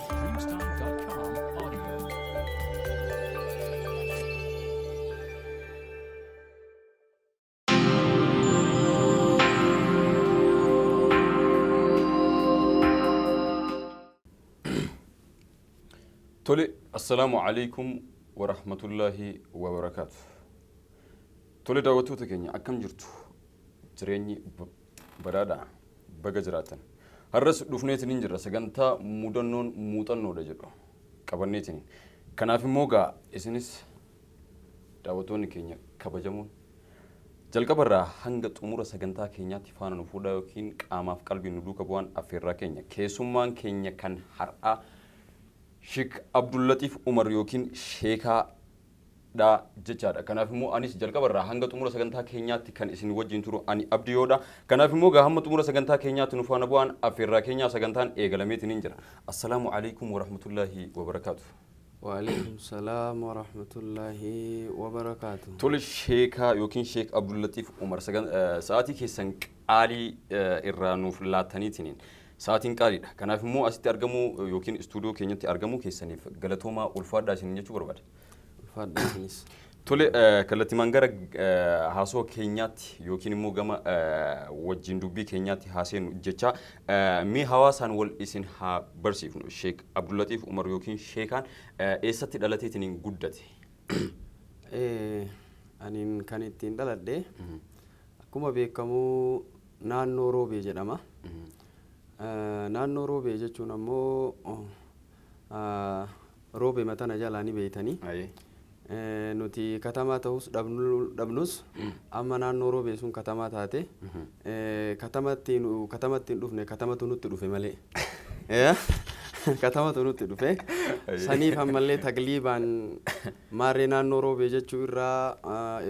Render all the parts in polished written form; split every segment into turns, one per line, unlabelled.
Dreamstime.com audio.
Tole, assalaamu alaikum wa rahmatullaahi wa barakaatu. Tole daawwattoota keenya akkam jirtu? Jireenyi badhaadha baga jiraattan. Har'as dhufneetiin hin jirra sagantaa mudannoon muuxannoodha jedhu qabanneetiin. Kanaaf immoo gaa isinis daawwattoonni keenya kabajamoon jalqabarraa hanga xumura sagantaa keenyaatti faana nu fuudhaa yookiin qaamaaf qalbiin nu duuka bu'aan affeerraa keenya. Keessummaan keenya kan har'aa Sheek Abdullatiif Umar yookiin Sheekaa dha jechaadha. Kanaaf immoo anis jalqaba irraa hanga xumura sagantaa keenyaatti kan isin wajjin turu ani Abdiyoodha. Kanaaf immoo gaa hamma xumura sagantaa keenyaatti nu faana bu'aan affeerraa keenyaa sagantaan eegalameetiin hin jira. Assalaamu alaikum warahmatullaahi wabarakaatu.
Waalaikum salaam warahmatullaahi wabarakaatu.
Tole Sheekaa yookiin Sheek Abdullatiif Umar sa'aatii keessan qaalii irraa nuuf laattaniitiin sa'aatiin qaaliidha. Kanaaf immoo asitti argamuu yookiin istuudiyoo keenyatti argamuu keessaniif galatoomaa ulfaadhaa isiniin jechuu barbaada.
Ulfaadhaa isinis.
Tole kallattimaan gara haasoo keenyaatti yookiin immoo gama wajjin dubbii keenyaatti haaseenu jecha mee hawaasaan wal isin haa barsiifnu. Sheek Abdullatiif Umar yookiin Sheekaan eessatti dhalateetiin guddate?
Aniin kan ittiin dhaladhe akkuma beekamu naannoo Roobee jedhama. Naannoo Roobee jechuun ammoo Roobee matana jalaa ni beeytanii. Nuti katamaa ta'us dhabnus amma naannoo Roobee sun katamaa taate katamatti katamatti hin dhufne, katamatu nutti dhufe malee. Katamatu nutti dhufe. Saniif ammallee tagliibaan maarree naannoo Roobee jechuu irraa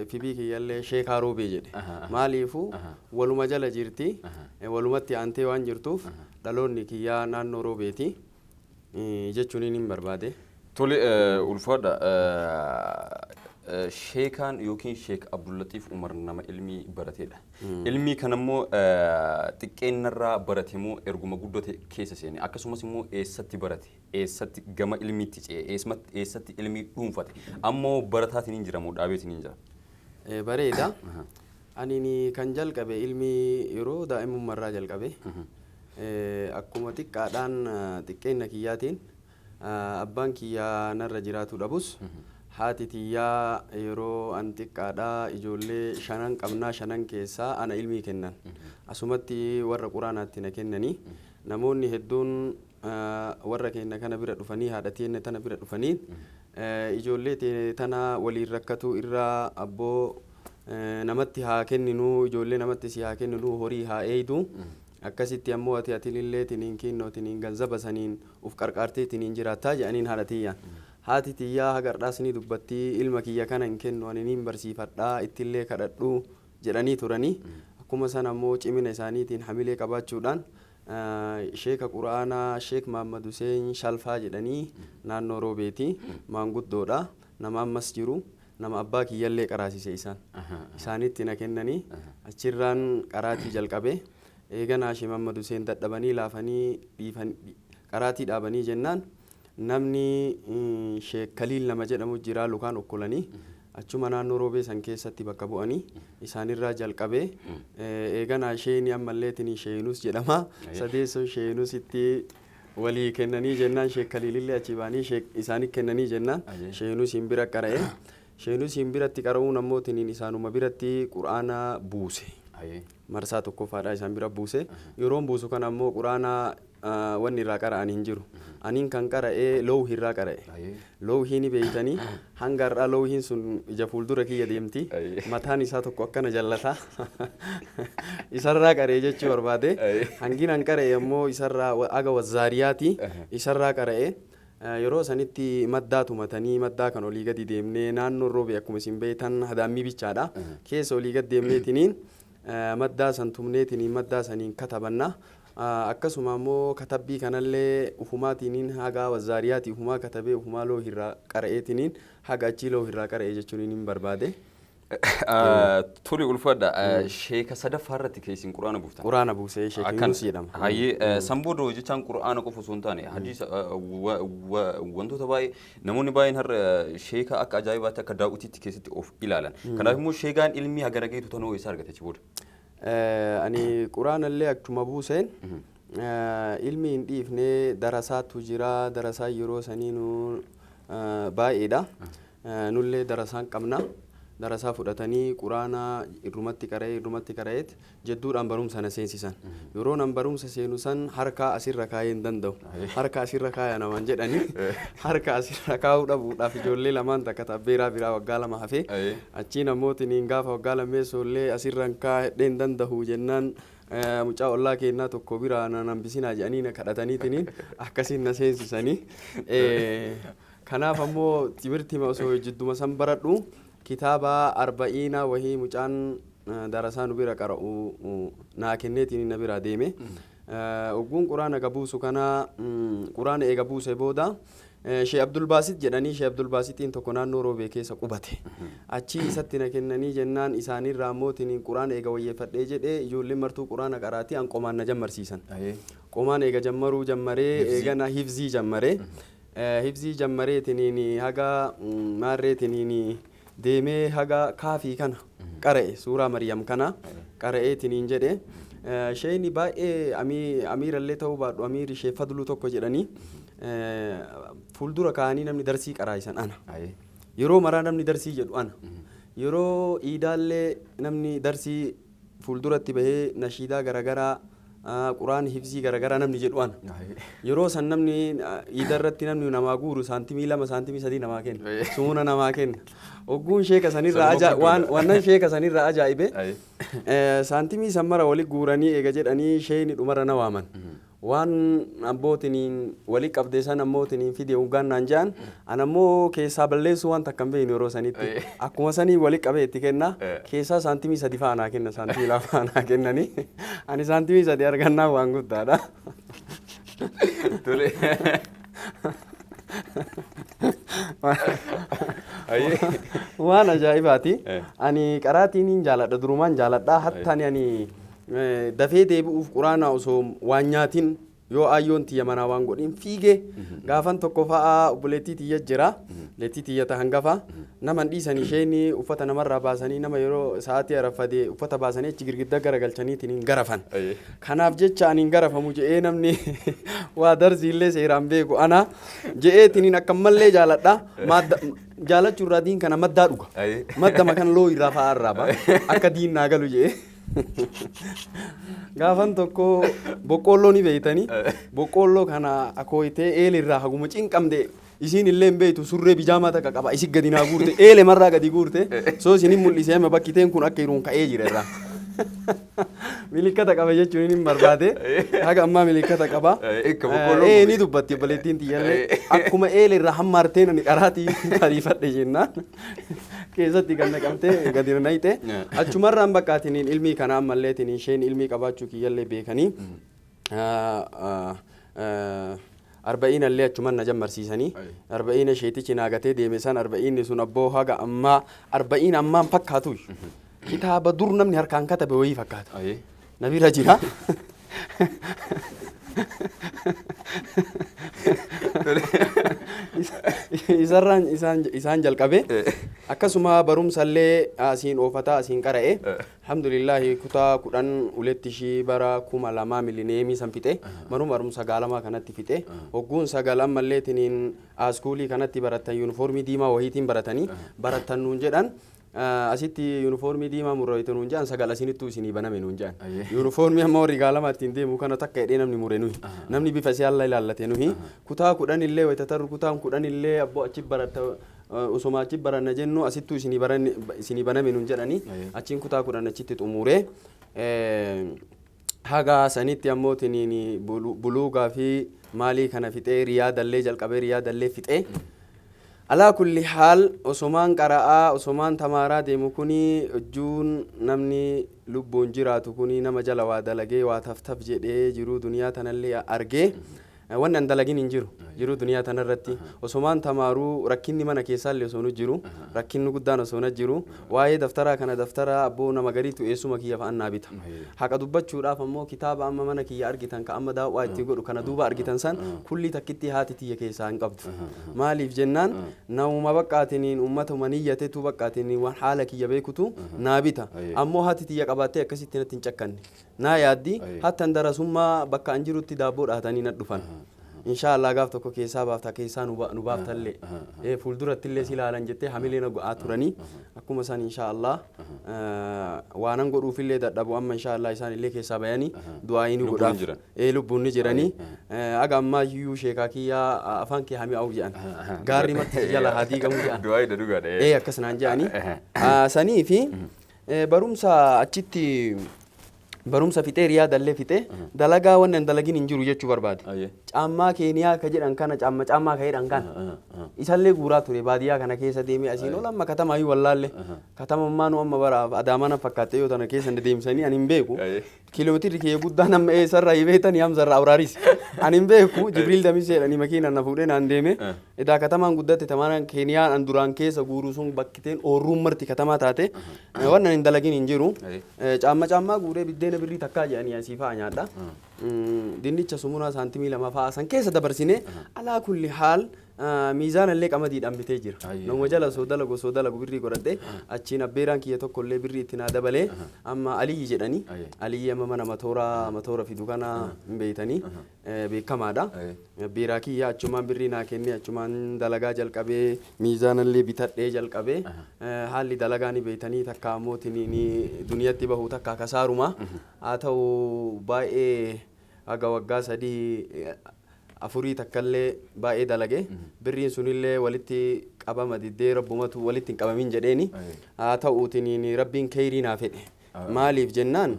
FB kiyyallee Sheekaa Roobee jedhe. Maaliifuu waluma jala jirti, walumatti aantee waan jirtuuf dhaloonni kiyyaa naannoo Roobeeti jechuun hin barbaade.
Tole ulfaadha. Sheekaan yookiin Sheek Abdullatiif Umar nama ilmii barateedha. Ilmii kanammoo xiqqeennarraa barate moo erguma guddate keessa seene? Akkasumas immoo eessatti barate? Eessatti gama ilmiitti ce'e? Eessatti ilmii dhuunfate? Ammoo barataatiin hin jira moo dhaabeetiin hin jira?
Bareeda. Ani kan jalqabe ilmii yeroo daa'imummaarraa jalqabe. Akkuma xiqqaadhaan xiqqeenna kiyyaatiin abbaan kiyyaa narra jiraatu dhabus haati tiyyaa yeroo an xiqqaadhaa ijoollee shanan qabnaa, shanan keessaa ana ilmii kennan. Asumatti warra quraanaatti na kennanii namoonni hedduun warra keenya kana bira dhufanii, haadha teenya tana bira dhufanii, ijoollee tana waliin rakkatu irraa abboo namatti haa kenninuu, ijoollee namatti si haa kenninuu, horii haa eeydu. Akkasitti ammoo ati atilillee tiniin kinnoo tiniin ganzaba saniin uf qarqaartee tiniin jiraattaa jedhaniin haadha tiyyaan. Haati tiyyaa hagardhaas ni dubbattii, ilma kiyya kana hin kennu, ani niin barsiifadhaa, ittillee kadhadhu jedhanii turanii. Akkuma san ammoo cimina isaaniitiin hamilee qabaachuudhaan sheeka quraanaa Sheek Maammad Huseen Shalfaa jedhanii naannoo Roobeeti, maanguddoodha, nama ammas jiru, nama abbaa kiyyallee qaraasise isaan. Isaanitti na kennanii achirraan qaraatii jalqabe. Eeganaa Sheek Maammad Huseen dadhabanii laafanii dhiifan qaraatii dhaabanii jennaan namni Sheek Kaliil nama jedhamu jira, lukaan okkolanii achuma naannoo Roobee san keessatti bakka bu'anii isaanirraa jalqabee. Eeganaa sheeni ammallee tini Sheenus jedhama. Sadeessoo Sheenusitti walii kennanii jennaan Sheek Kaliilillee achi ba'anii Sheek isaanii kennanii jennaan Sheenusiin bira qara'e. Sheenusiin biratti qara'uun ammoo tiniin isaanuma biratti quraana buuse. Marsaa tokkoffaadhaa isaan bira buuse. Yeroon buusu kana ammoo quraana wanni irraa qara'an hin jiru. Aniin kan qara'ee loohi irraa qara'e. Loohii ni beeytanii, hanga har'aa loohiin sun ija fuuldura kiyya deemti. Mataan isaa tokko akkana jallata. Isarraa qara'e jechuu barbaade. Hangin an qara'e ammoo isarraa aga wazzaariyaati isarraa qara'e. Yeroo sanitti maddaa tumatanii maddaa kan olii gadi deemnee, naannoon Roobee akkuma isin beektan hadaammii bichaadha. Keessa olii gad deemneetiniin maddaa san tumneetiniin maddaa saniin katabanna. Akkasuma ammoo katabbii kanallee ufumaatiiniin haga wazzaariyaati ufumaa katabee ufumaa loohirraa qara'eetiniin haga achii loohirraa qara'e jechuun hin barbaade.
Tole, ulfaadha. Sheeka sadaffaa irratti keessin quraana buuftan.
Quraana buusee, Sheek Yunus jedhama.
Hayyee, san booda hojjechaan quraana qofa osoo hin taane hadiisa, wantoota baay'ee namoonni baay'een har'a sheeka akka ajaa'ibaatti, akka daawwitiitti keessatti of ilaalan. Kanaaf immoo sheekaan ilmi hagara geetu tanoo eessa argate achi booda?
Ani quraanallee akkuma buuseen ilmi hin dhiifnee, darasaatu jira. Darasaa yeroo sanii nu baay'eedha. Nullee darasaan qabna. Darasaa fudhatanii quraana irrumatti qara'ee, irrumatti qara'eet jedduudhaan barumsa na seensisan. Yeroo nan barumsa seenu san harka asirra kaayee hin danda'u. Harka asirra kaaya namaan jedhanii, harka asirra kaa'uu dhabuudhaaf ijoollee lamaan takka tabbeeraa biraa waggaa 2 hafee, achiin ammootiin gaafa waggaa lammeessoo illee asirra kaa'ee hin danda'u jennaan, mucaa ollaa keenyaa tokko biraa na hambisinaa jedhanii na kadhataniitiniin akkasiin na seensisanii. Kanaaf ammoo timirtii osoo jidduma san baradhu kitaaba arba'iina wahii mucaan darasaa nu bira qara'u naa kenneetiin na bira deeme. Ogguun quraana gabuusu kana, quraana eega buuse booda, Shee Abdulbaasit jedhanii, Shee Abdulbaasitiin tokko naannoo Roobee keessa qubate. Achii isatti na kennanii jennaan, isaanirraa ammootiin quraana eega wayyeeffadhee jedhee, ijoolleen martuu quraana qaraatii an qomaan na jammarsiisan. Qomaan eega jammaruu jammaree, eegana hifzii jammaree. Hifzii jammareetiniin haga maarreetiniin deemee haga kaafii kana qara'e, suuraa Maryam kana qara'eetiniin jedhe. Sheeyni baay'ee amiirallee ta'uu baadhu, amiirri ishee Fadluu tokko jedhanii, fuuldura kaa'anii namni darsii qaraa'isan ana. Yeroo maraa namni darsii jedhu ana. Yeroo iidaallee namni darsii fuulduratti bahee nashiidaa garaagaraa, quraan hifzii garaagaraa namni jedhu ana. Yeroo san namni iida irratti namni namaa guuru saantimii 2, saantimii 3 namaa kenna. Sumuuna namaa kenna. Ogguun sheeka sanirraa waan wannan sheeka sanirraa ajaa'ibe, saantimii san mara wali guuranii eega jedhanii sheeyni dhumarra na waaman. Waan abbootiin wali qabde san ammootiin fide hoggaan naan jedhan, an ammoo keessaa balleessuu waan takka hin beeknu yeroo sanitti. Akkuma sanii wali qabee itti kenna, keessaa saantimii 3 fa'aa naa kenna, saantimii 2 fa'aa naa kennanii, ani saantimii 3 argannaa waan guddaadha.
Tole.
Waan ajaa'ibaati. Ani qaraatiin hin jaaladha, durumaan jaaladha. Hattaan ani dafee deebi'uuf quraana osoo waan nyaatiin, yoo ayyoon tiyya manaa waan godhin, fiigee gaafan tokko fa'aa obboleettii tiyya jira. Obboleettii tiyya ta hangafa. Nama hin dhiisan, isheen uffata namarraa baasanii, nama yeroo sa'aatii arafade uffata baasanii achi girgidda garagalchaniitiin hin garafan. Kanaaf jecha ani hin garafamu je'ee, namni waa darsiillee seeraan beeku ana je'eetiniin akka mallee jaaladha. Jaalachuu irraa diin kana maddaa dhuga. Maddama kan loo irraa fa'aa irraa ba'a. Akka diin naa galu je'ee. Gaafan tokko boqqoolloo ni beeytanii, boqqoolloo kana akooyitee eele irraa haguma cinqamte, isiin illee hin beeytu, surree bijaamaa takka qaba, isi gadi naa guurte, eele marraa gadi guurte, soo isinin mul'isee amma bakkiteen kun akka jiruun ka'ee jira irraa. Milikkata qaba jechuun hin barbaade, haga ammaa milikkata qaba. Ee, ni dubbatti obboleettiin tiyyallee, akkuma eele irraa hammaarteen ani qaraatii ariifadhe jennaan keessatti kan naqamtee gadi nayxe. Achumarraan bakkaatiniin ilmii kana ammalleetiin isheen ilmii qabaachuu kiyyallee beekanii arba'iinallee achuman na jammarsiisanii, arba'iina isheetichi naagatee deeme san, arba'iinni sun abboo haga ammaa arba'iin ammaan fakkaatu, kitaaba dur namni harkaan katabe wayii fakkaata. Na bira jira. Isarraan isaan jalqabe, akkasuma barumsallee asiin oofataa asiin qara'e. Alhamdulillahi, kutaa 10 uletti ishii bara 2000 milineemii san fixe, manuma barumsa gaalamaa kanatti fixe. Hogguun 9 ammallee tiniin askuulii kanatti barattan, yuunifoormii diimaa wahiitiin baratanii barattan nuun jedhan. Asitti yuunifoormii diimaa murreetu nuun jedhan, 9 asinittuu isinii baname nuun jedhan. Yuunifoormii amma warri gaalamaa ittiin deemu kana takka hidhee namni mure nuhi. Namni bifa isii alla ilaallate nuhi. Kutaa 10 illee wayita tarru, kutaan 10 illee abboo achi baratta, osoma achi baranna jennu asittuu isinii baname nuun jedhani, achiin kutaa 10 achitti xumuree. Haga sanitti ammoo tiniin buluugaa fi maalii kana fixee, riyaadallee jalqabee, riyaadallee fixee. Alaa kulli haal, osomaan qara'aa, osomaan tamaaraa deemu kuni, hojjuun namni lubbuun jiraatu kuni nama jala waa dalagee, waa taftaf jedhee jiruu duniyaa tanallee argee, wanni an dalagin hin jiru. Jiruu duniyaa tanarratti osomaan tamaaruu rakkinni mana keessaallee osoo nu jiru, rakkinni guddaan osoo na jiru, waa'ee daftaraa kana daftaraa abboo nama gariitu eessuma kiyya fa'aan naa bita. Haqa dubbachuudhaaf ammoo kitaaba amma mana kiyya argitan ka amma daawwaa itti godhu kana duuba argitan san kulli takkitti haati tiyya keessaa hin qabdu. Maaliif jennaan namuma baqqaatiniin uummatuma niyyatetu baqqaatiniin waan haala kiyya beekutu naa bita. Ammoo haati tiyya qabaattee akkasitti natti hin cakkanne. Naa yaaddi hattan darasummaa bakka an jirutti daabboo dhahatanii na dhufan. Inshaallah gaaf tokko keessaa baafta, keessaa nu baaftallee fuuldurattillee si ilaalan jettee hamilee na go'aa turanii akkuma san inshaallah waanan godhuufillee dadhabu amma inshaallah isaan illee keessaa bayanii du'aa'ii nu godhaaf. Lubbuun ni jiranii. Aga ammaa iyyuu sheekaa kiyyaa afaan kee hami'awu jedhan. Gaarri marti jala haa diigamu jedhan.
Du'aa'ii dhugaadha.
Akkas naan jedhanii. Sanii fi barumsa achitti barumsa fixee riyaadallee fixee dalagaa wannan dalagin hin jiru jechuu barbaade. Caammaa Keeniyaa ka jedhan kana caamma caammaa ka jedhan kana isallee guuraa ture baadiyyaa kana keessa deemee asiin ol amma katamaayyuu wallaalle katamammaa nu amma bara adaamaa na fakkaatte yoo tana keessa deemsanii ani hin beeku. Kiiloomeetirri kiyya guddaan amma eessarraa hibeetanii Hamzarraa Awraaris ani hin beeku. Jibriil Damisee jedhanii makiinaan na fuudhee naan deeme. Edaa katamaan guddatte tamaan Keeniyaan an duraan keessa guuruu sun bakkiteen oorruun marti katamaa taate wannan hin dalagin hin jiru. Caamma caammaa guuree biddeena birrii takkaa jedhanii asii fa'a nyaadha. Dinnicha sumunaa saantimii 2 fa'a san keessa dabarsine alaa kulli haal miizaana illee qamadiidhaan bitee jira. Nama jala osoo dalagu osoo dalagu birrii godhadhe achiin abbeeraan kiyya tokko illee birrii itti naa dabalee amma Aliyyi jedhanii Aliyyi amma mana matooraa matoora fidu kana hin beeytanii beekamaadha. Abbeeraa kiyya achumaan birrii naa kennee achumaan dalagaa jalqabee miizaana illee bitadhee jalqabee haalli dalagaa ni beeytanii takka ammoo duniyatti bahu takka kasaaruma haa ta'u baay'ee haga waggaa 3 4 takkallee baay'ee dalage birriin sunillee walitti qabama diddee rabbumatu walitti hin qabamin jedheeni haa ta'uutiin rabbiin keeyrii naa fedhe. Maaliif jennaan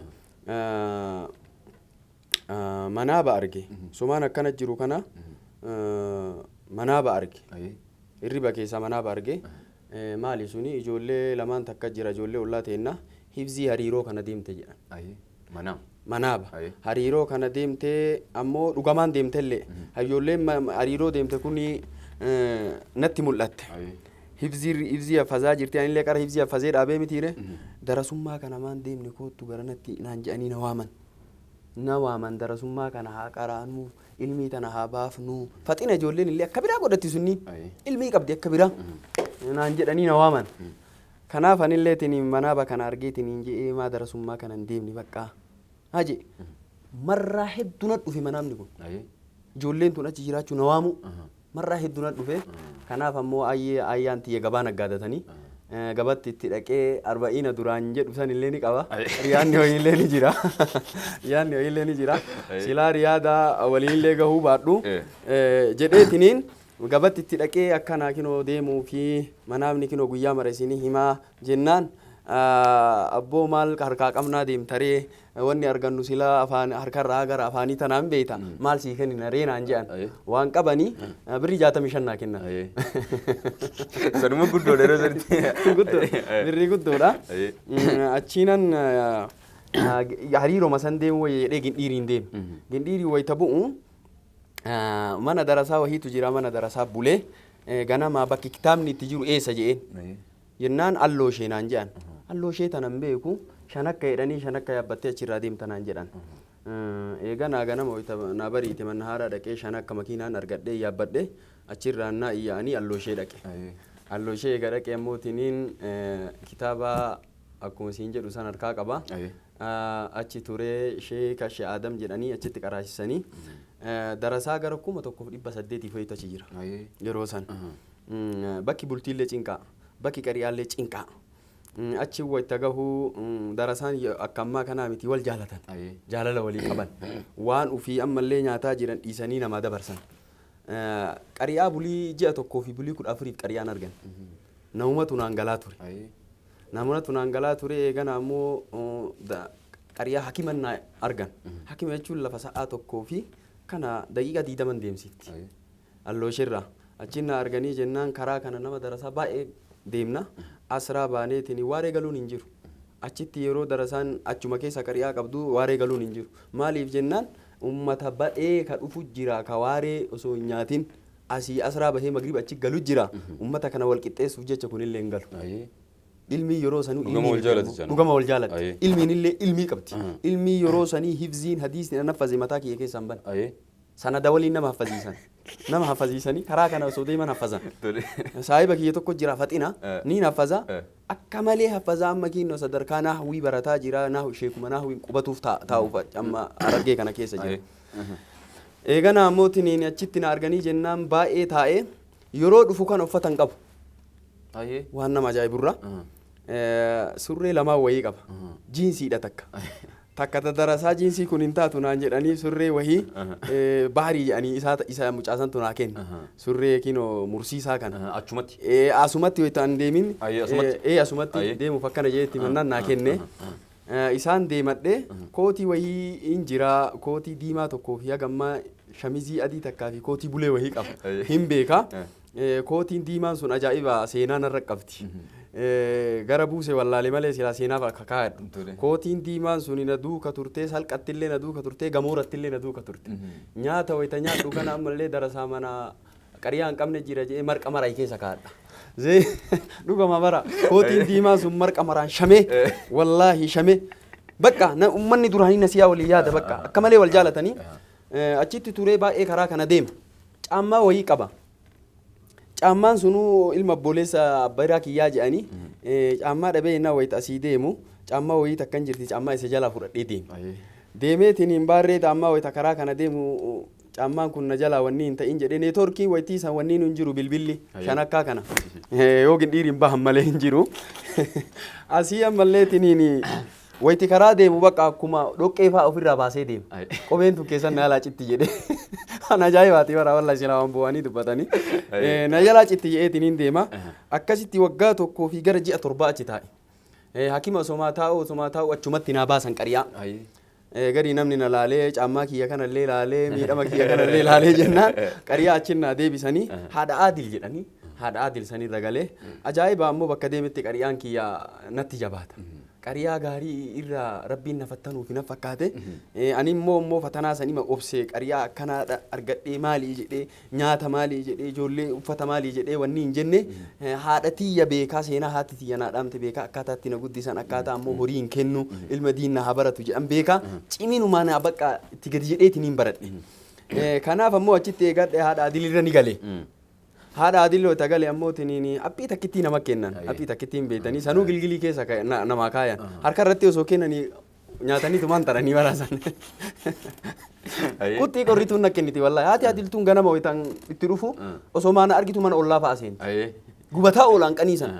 manaaba arge sumaan akkana jiru kana manaaba arge hirriba keessaa manaaba arge. Maali suni ijoollee lamaan takka jira ijoollee ollaa teenna hibzii hariiroo kana deemte jedhan. Manaaba hariiroo kana deemtee ammoo dhugamaan deemtellee ijoolleen hariiroo deemte kuni natti mul'atte. Hibzii haffazaa jirti anillee qara hibzii haffazee dhaabee mitiire darasummaa kana maan deemne koottu gara natti naan jedhanii na waaman. Na waaman darasummaa kana haa qaraanuu ilmii tana haa baafnuu faxina ijoolleen illee akka biraa godhatti sunniin ilmii qabdi akka biraa naan jedhanii na waaman. Kanaaf anillee tiniin manaaba kana argee tiniin je'ee maa darasummaa kana hin deemne bakka. Haji marraa hedduu na dhufe manaabni kun. Ijoolleen tun achi jiraachuu na waamu marraa hedduu na dhufe. Kanaaf ammoo ayyaan tiyya gabaa naggaadatanii gabatti itti dhaqee 40 duraan jedhu san illee ni qaba. Riyaanni wayiillee ni jira. Riyaanni wayiillee ni jira. Silaa riyaada waliinillee gahuu baadhu jedheetiniin gabatti itti dhaqee akkanaa kinoo deemuu fi manaabni kinoo guyyaa mara isinii himaa jennaan abboo maal harkaa qabnaa deemtaree wanni argannu silaa afaan harkarraa gara afaanii tanaan beeyta maal sii kennina ree naan jedhan waan qabanii birrii 65 naa kennan.
Sanuma guddoodha yeroo sanitti.
Birrii guddoodha. Achiinan hariiroma san deemu wayya jedhee gindhiiriin deeme. Gindhiirii wayita bu'u mana darasaa wahiitu jira mana darasaa bulee ganamaa bakki kitaabni itti jiru eessa jedheen. Jennaan alloo ishee naan jedhan. Alloo ishee tanan beeku shan akka jedhanii shan akka yaabbattee achirraa deemta naan jedhan. Eegaa naa ganama wayita naa bariite mana haaraa dhaqee shan akka makiinaan argadhee yaabbadhee achirraan naa iyya'anii alloo ishee dhaqe. Alloo ishee eega dhaqee ammoo tiniin kitaaba akkuma siin jedhu san harkaa qaba. Achi turee sheeka Shee Adam jedhanii achitti qaraasisanii darasaa gara 1800 fa'itu achi jira yeroo san. Bakki bultiillee cinqaa bakki qari'aallee cinqaa. Achi wayita gahuu darasaan akka ammaa kanaa miti wal jaalatan jaalala walii qaban waan ufii ammallee nyaataa jiran dhiisanii namaa dabarsan. Qari'aa bulii ji'a 1 fi bulii 14 qari'aan argan. Namumatu naan galaa ture. Namumatu naan galaa ture eegana ammoo qari'aa hakiman naa argan. Hakima jechuun lafa sa'aa 1 fi kana daqiiqaa 20 deemsifti. Alloo isheerraa achiin na arganii jennaan karaa kana nama darasaa baay'ee deemna. Asraa baaneetiin waaree galuun hin jiru. Achitti yeroo darasaan achuma keessa qari'aa qabdu waaree galuun hin jiru. Maaliif jennaan uummata badhee ka dhufu jira ka waaree osoo hin nyaatin Asii asraa bahee magriib achi galu jira. Ummata kana wal qixxeessuuf jecha kunillee hin galu. Ilmii yeroo sanuu
Dhugama wal jaalatti jedhan.
Dhugama wal jaalatti. Ilmiin illee ilmii qabdi. Ilmii yeroo sanii hifziin hadiisni an haffaze mataa kiyya keessaa hin bane. Sanada waliin nama haffaziisan. Nama haffaziisanii karaa kana osoo deeman haffazan. Saahiba kiyya tokko jira faxina niin haffaza. Akka malee haffaza amma kiinno sadarkaa naahwii barataa jira naahu sheekuma naahwiin qubatuuf taa'uuf amma Harargee kana keessa jira. Eegana ammoo tiniin achitti na arganii jennaan baay'ee taa'ee yeroo dhufu kana uffata hin qabu. Waan nama ajaa'iburra. Surree lamaan wayii qaba. Jiinsiidha takka. Takka ta darasaa jiinsii kun hin taatu naan jedhanii surree wayii baarii jedhanii isa mucaasantu naa kenne. Surree kinoo mursiisaa kana.
Achumatti.
Asumatti wayita an deemin.
Asumatti.
Asumatti deemuuf akkana jedhee itti mannaan naa kenne. Isaan deemadhee kootii wayii hin jira kootii diimaa tokkoo fi hagammaa shamizii adii takkaa fi kootii bulee wayii qaba. Hin beeka. Kootiin diimaan sun ajaa'iba seenaa narra qabdi. Gara buuse wallaalee malee silaa seenaaf akka kaa'adhu. Kootiin diimaan sun na duuka turtee salqattillee na duuka turtee gamoorattillee na duuka turte. Nyaata wayita nyaadhu kana ammallee darasaa mana qariyaa hin qabne jira jedhee marqa maraa keessa kaa'adha. Dhugama bara kootiin diimaan sun marqa maraan shamee wallaahi shamee bakka uummanni duraanii nasiyaa walii yaada bakka akka malee wal jaalatanii achitti turee baay'ee karaa kana deema. Caammaa wayii qaba. Caammaan sunuu ilma obboleessa abbayiraa kiyyaa jedhanii caammaa dhabee innaa wayita asii deemu caammaa wayii takkan jirti caammaa isa jalaa fudhadhee deema. Deemeetiin hin baarree caammaa wayita karaa kana deemu caammaan kun na jalaa wanni hin ta'in jedhee neetworkii wayitii san wanni hin jiru bilbilli shan akkaa kana yoo gindhiiriin bahan malee hin jiru. Asii ammallee tiniin wayti karaa deemu bakka akkuma dhoqqee fa'aa ofirraa baasee deema. Kopheen tun keessan na jalaa citti jedhee. Kan ajaa'ibaati bara walla silaa waan bu'anii dubbatanii. Na jalaa citti jedheetiin deema. Akkasitti waggaa tokkoo fi gara ji'a 7 achi taa'e. Hakima osomaa taa'u achumatti naa baasan qariyaa. Gadi namni na laalee caammaa kiyya kanallee laalee miidhama kiyya kanallee laalee jennaan qariyaa achiin naa deebisanii haadha Aadil jedhanii haadha Aadil sanirra galee ajaa'iba ammoo bakka deemetti qariyaan kiyya natti jabaata. Qariyaa gaarii irraa rabbiin na fattanuuf na fakkaate. Ani immoo fatanaa sanii obsee qariyaa akkanaadha argadhee maalii jedhee nyaata maalii jedhee ijoollee uffata maalii jedhee wanni hin jenne haadha tiyya beekaa seenaa haati tiyya naa dhaamte beekaa akkaataa itti na guddisan akkaataa ammoo horii hin kennu ilma diin na haa baratu jedhan beekaa ciminumaa naa bakka itti gadi jedheetiin hin baradhe. Kanaaf ammoo achitti eegadhe haadha Adilirra ni gale. Haadha Adiloo tagale ammoo tiniin appii takkittii nama kennan appii takkittiin beektanii sanuu gilgilii keessa namaa kaayan harka irratti osoo kennanii nyaatanii tumaan taranii baraasan. Quxxii qorrituun na kenniti wallahi haati Adiltuun ganama wayitaan itti dhufu osoo maana argitu mana ollaa fa'a seenti. Gubataa oolaan qaniisan.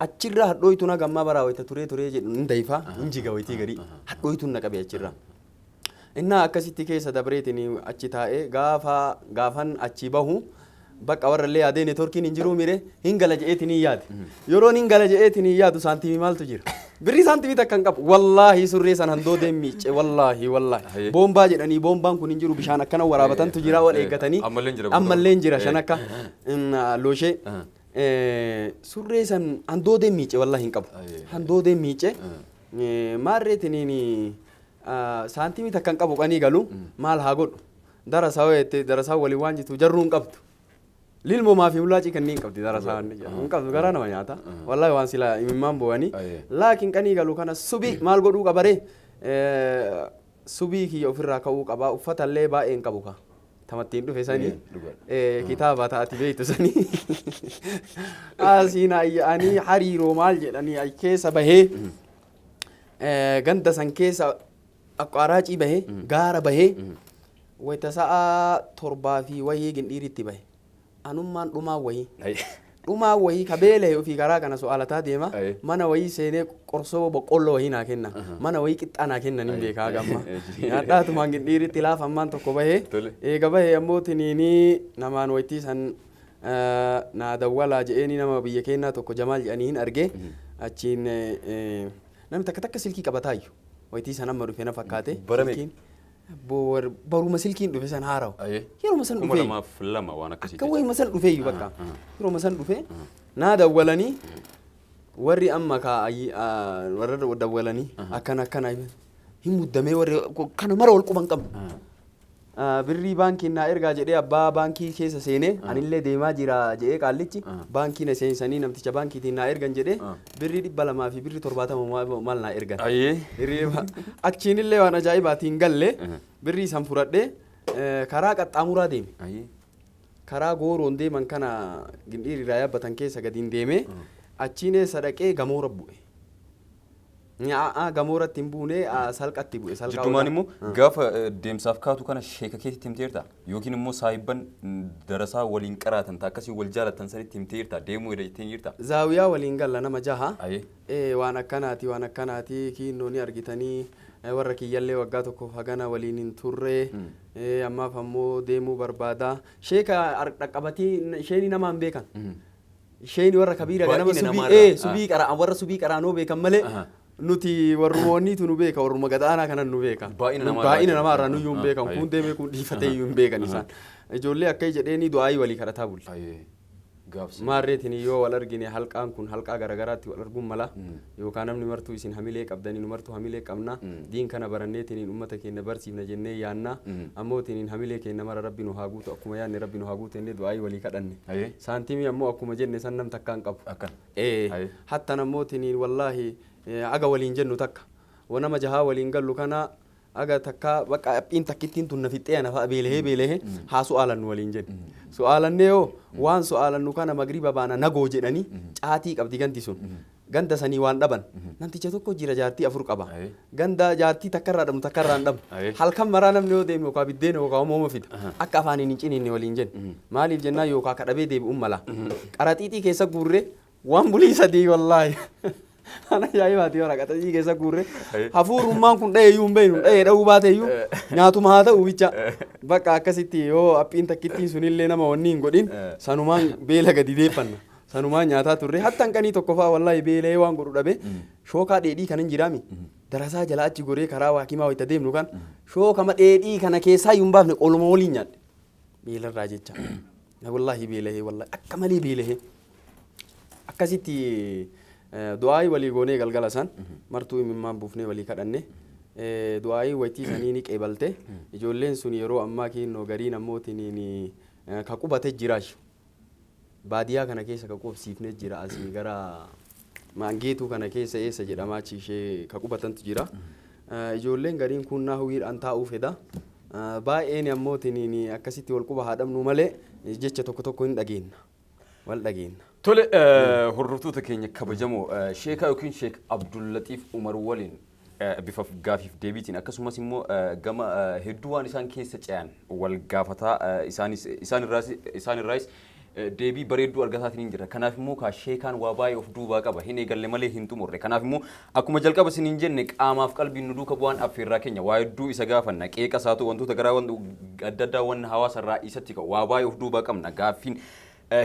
Achirraa hadhooytuun hagammaa baraa wayita turee turee jedhu hin dayfaa hin jiga wayitii garii hadhooytuun na qabe achirraa. Innaa akkasitti keessa dabreetiin achi taa'ee gaafa gaafan achi bahu bakka warra illee yaadee neetworkiin hin jiruu mire hin gala je'eetiin hin yaade. Yeroon hin gala je'eetiin hin yaadu saantimii maaltu jira? Birrii saantimii takka hin qabu. Wallaahi surree san handoodeen miicce wallaahi wallaahi. Boombaa jedhanii boombaan kun hin jiru bishaan akkana waraabatantu jira wal eeggatanii.
Ammallee hin jira.
Ammallee hin jira shan akka looshee. Surree san handoodeen miicce wallaahi hin qabu. Handoodeen miicce. Maarreetiniin saantimii takka hin qabu qanii galu maal haa godhu darasaa wayeette darasaa waliin waan jirtu jarruu hin qabdu. Lilmoo fi hullaacii kanneen qabdi darasaa hin qabdu garaa nama nyaata. Wallaahi waan silaa imimmaan bo'anii. Laakiin qanii galu kana subii maal godhuu qabaree subii kiyya ofirraa ka'uu qabaa uffatallee baay'ee hin qabu ka. Tamattiin dhufe sanii kitaaba taati beektu sanii. Asiin ayya'anii hariiroo maal jedhanii keessa bahee ganda san keessa aqaaraacii bahee gaara bahee wayita sa'a 7 fi wayii gindhiiritti bahe. Anummaan dhumaa wayii. Dhumaa wayii ka beela'e ofii karaa kana so'aalataa deema. Mana wayii seenee qorsoo boqqolloo wayii naa kenna. Mana wayii qixxaa naa kennan hin beekaa gamma. Nyaadhaatumaan gindhiiritti laafa ammaan tokko bahee. Eega bahee ammoo tiniinii namaan wayitii san naa dawwalaa je'eeni nama biyya keenyaa tokko Jamaal jedhanii hin arge. Achiin namni takka takka silkii qabataayyu. Wayitii san amma dhufe na fakkaate.
Bara meeqa?
Baruma silkiin dhufe san haarawu. Yeruma san
dhufe. 2002 waan akkasii.
Akka wayima san dhufeeyyu bakka. Yeruma san dhufe naa dawwalanii warri amma ka warra dawwalanii akkana akkana hin muddamee warri kana mara wal quban qabnu. Birrii baankiin naa ergaa jedhee abbaa baankii keessa seenee, anillee deemaa jira jedhee, qaallichi baankii na seensanii namticha baankiitiin naa ergan jedhee, birrii 200 fi birrii 70 maal naa ergan. Achiinillee waan ajaa'ibaatiin galle, birrii san fudhadhee karaa qaxxaamuraa deeme. Karaa gooroon deeman kana gindhiirraa yaabbatan keessa gadiin deeme, achiin eessa dhaqee? Gamoora bu'e. Nyaa'aa gamooratti hin buune, salqatti bu'e. Salqaa.
Jiddumaan immoo gaafa deemsaaf kaatu kana sheeka keetitti himteerta yookiin immoo saahibban darasaa waliin qaraatan akkasii wal jaalatan sanitti himteerta, deemuu jedha jettee jirta?
Zaawiyaa waliin galla, nama jaha. Waan akkanaati, waan akkanaati, kiinnoo ni argitanii, warra kiyyallee waggaa tokkoof hagana waliin hin turre, ammaaf ammoo deemuu barbaada. Sheeka dhaqqabatii isheen nama hin beekan. Isheen warra kabiira ganama
Baay'ina
subii
namaarraa.
Subii qara'an, warra subii qara'anoo beekan malee nuti warrumoonniitu nu beeka, warruma gadaanaa kanan nu beeka.
Baay'ina namaarraa.
Baay'ina namaarraa nuyyuu hin beekan. Kun deemee kun dhiifatee iyyuu hin beekan isaan. Ijoollee akka jedheeni du'aayii walii kadhataa bulle.
Gaafsa.
Maarreetiin yoo wal argine, halqaan kun halqaa garagaraatti wal arguun mala, yookaan namni martuu isin hamilee qabdanii, nu martuu hamilee qabna, diin kana baranneetiin uummata keenya barsiifna jennee yaanna, ammootiin hamilee keenya mara Rabbi nu haa guutu, akkuma yaanne Rabbi nu haa guutu jennee du'aayii walii kadhanne. Saantimii ammoo akkuma jenne san nam takkaan qabu.
Akkan.
Hattan ammootiin wallaahi aga waliin jennu takka nama jahaa waliin gallu kana aga takka bakka aphiin takkittiin tun na fixxee ana fa'a beelahee beelahee haa su'aalannu waliin jenne. Su'aalannee yoo waan su'aalannu kana magriba baana nagoo jedhanii caatii qabdi ganti sun. Ganda sanii waan dhaban. Namticha tokko jira, jaartii afur qaba. Ganda jaartii takkarraa dhabnu takkarraa hin dhabnu. Halkan maraa namni yoo deeme yookaan biddeena yookaan homooma fida. Akka afaaniin hin ciniinne waliin jenne. Maaliif jennaan yookaan kadhabee deebi'uun mala. Qaraxiixii keessa guurree waan bulii 3 wallaahi. Ana ajaa'ibaati, bara qaraxiixii keessa guurree hafuurummaan kun dha'ee iyyuu hin beeknu, dha'ee dha'uu baate iyyuu nyaatuma haa ta'u bicha. Bakka akkasitti yoo aphiin takkittiin sunillee nama wanni hin godhin, sanumaan beela gadi deeffanna. Sanumaan nyaataa turre. Hatta hanqanii tokko fa'aa wallaahi beela'ee waan godhu dhabe, shookaa dheedhii kan hin jiraami. Darasaa jala achi goree karaa waakimaa wayita deemnu kan shookama dheedhii kana keessaa iyyuu hin baafne, qoluma waliin nyaadhe. Beelarraa jecha. Wallaahi beela'ee, wallaahi akka malee beela'ee. Akkasitti du'aayii walii goonee, galgala san martuu imimmaan buufnee walii kadhanne. Du'aayii waytii sanii ni qeebalte. Ijoolleen sun yeroo ammaa kiinnoo gariin ammootiin ka qubate jiraash. Baadiyyaa kana keessa ka qubsiifnee jira, asii gara maangeetuu kana keessa eessa jedhamaa achi ishee ka qubatantu jira. Ijoolleen gariin kun nahwiidhaan taa'uu feda. Baay'een ammootiin akkasitti wal quba haa dhabnu malee jecha tokko tokko hin dhageenna. Wal dhageenna.
Tole, hordoftoota keenya kabajamoo, sheekaa yookiin Sheek Abdullatiif Umar waliin bifa gaafiif deebiitiin akkasumas immoo gama hedduu waan isaan keessa ce'an wal gaafataa isaanis isaan irraas deebii bareedduu argataatiin hin jira. Kanaaf immoo kaa sheekaan waa baay'ee of duubaa qaba. Hin eegalle malee hin xumurre. Kanaaf immoo akkuma jalqaba isiniin jenne, qaamaaf qalbiin nu duuka bu'aan affeerraa keenya, waa hedduu isa gaafanna. Qeeqa isaa ta'u, wantoota garaa adda addaa waan hawaasa irraa isatti ka'u waa baay'ee of duubaa qabna. Gaaffiin